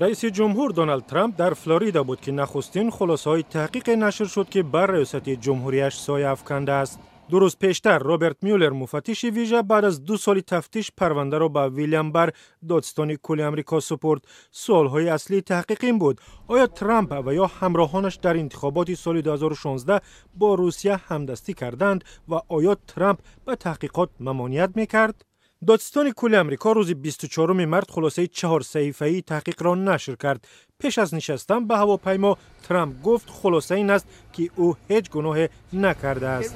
Раиси ҷумҳур Доналд Трамп дар Флорида буд, ки нахустин хулосаҳои таҳқиқе нашр шуд, ки бар раёсати ҷумҳурияш соя афкандааст. 2 рӯз пештар Роберт Мюллер, муфаттиши вижа, баъд аз 2 соли тафтиш парвандаро ба Вилям Бар, додситони кулли Амрико, супурд. Суолҳои аслии таҳқиқ ин буд: оё Трамп ва ё ҳамроҳонаш дар интихоботи соли 2016 бо Русия ҳамдастӣ карданд ва оё Трамп ба таҳқиқот мамоният мекард? Додситони кулли Амрико рӯзи 24 март хулосаи чаҳорсаҳифаии таҳқиқро нашр кард. Пеш аз нишастан ба ҳавопаймо Трамп гуфт, хулоса ин аст, ки ӯ ҳеҷ гуноҳе накардааст.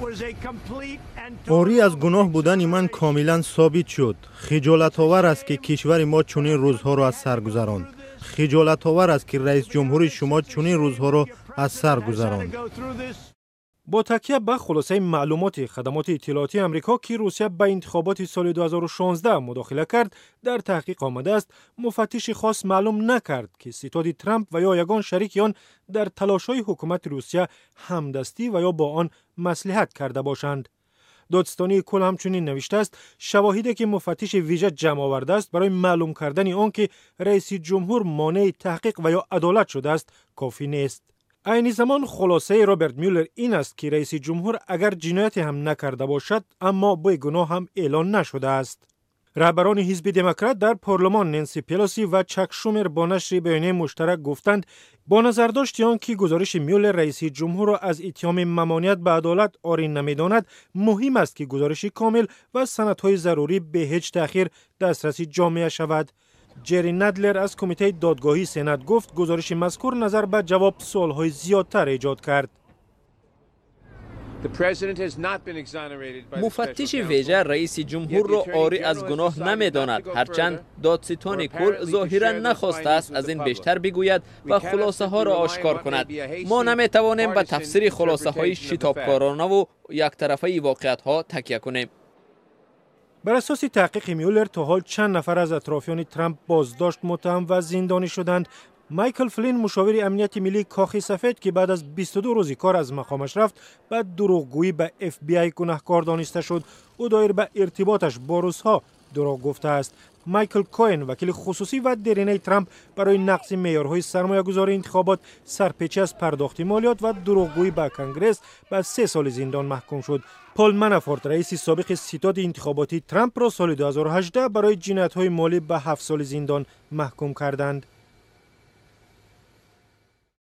Орӣ аз гуноҳ будани ман комилан собит шуд. Хиҷолатовар аст, ки кишвари мо чунин рӯзҳоро аз сар гузаронд. Хиҷолатовар аст, ки раисҷумҳури шумо чунин рӯзҳоро аз сар гузаронд. Бо такя ба хулосаи маълумоти хадамоти иттилоотии Амрико, ки Русия ба интихоботи соли 2016 мудохила кард, дар таҳқиқ омадааст, муфаттиши хос маълум накард, ки ситоди Трамп ва ё ягон шарики он дар талошҳои ҳукумати Русия ҳамдастӣ ва ё бо он маслиҳат карда бошанд. Додситонии кул ҳамчунин навиштааст, шавоҳиде ки муфаттиши вижа ҷамъ овардааст, барои маълум кардани он ки раиси ҷумҳур монеи таҳқиқ ва ё адолат шудааст, кофӣ нест. Айни замон хулосаи Роберт Мюллер ин аст, ки раиси ҷумҳур агар ҷинояте ҳам накарда бошад, аммо бегуноҳ ҳам эълон нашудааст. Раҳбарони ҳизби Демократ дар парлумон, Ненси Пелоси ва Чак Шумер, бо нашри баёнияи муштарак гуфтанд, бо назардошти он ки гузориши Мюллер раиси ҷумҳурро аз иттиҳоми мамоният ба адолат орӣ намедонад, муҳим аст, ки гузориши комил ва санадҳои зарурӣ бе ҳеҷ таъхир дастраси ҷомеа шавад. Ҷерри Надлер аз Кумитаи додгоҳии Сенат гуфт, гузориши мазкур назар ба ҷавоб суолҳои зиёдтар эҷод кард. Муфаттиши вежа раиси ҷумҳурро орӣ аз гуноҳ намедонад, ҳарчанд додситони кул зоҳиран нахостааст аз ин бештар бигӯяд ва хулосаҳоро ошкор кунад. Мо наметавонем ба тафсири хулосаҳои шитобкоронаву яктарафаи воқеиятҳо такя кунем. Бар асоси таҳқиқи Мюллер, то ҳол чанд нафар аз атрофиёни Трамп боздошт, муттаҳам ва зиндонӣ шуданд. Майкл Флин, мушовири амнияти миллии Кохи Сафед, ки баъд аз 22 рӯзи кор аз мақомаш рафт, ба дурӯғгӯӣ ба FBI гунаҳкор дониста шуд. Ӯ доир ба иртиботаш бо русҳо дурӯғ гуфтааст. Майкл Коэн, вакили хусусӣ ва деринаи Трамп, барои нақзи меъёрҳои сармоягузории интихобот, сарпечӣ аз пардохти молиёт ва дурӯғгӯӣ ба Конгресс ба 3 соли зиндон маҳкум шуд. Пол Манафорт, раиси собиқи ситоди интихоботии Трампро, соли 2018 барои ҷиноятҳои молӣ ба 7 соли зиндон маҳкум карданд.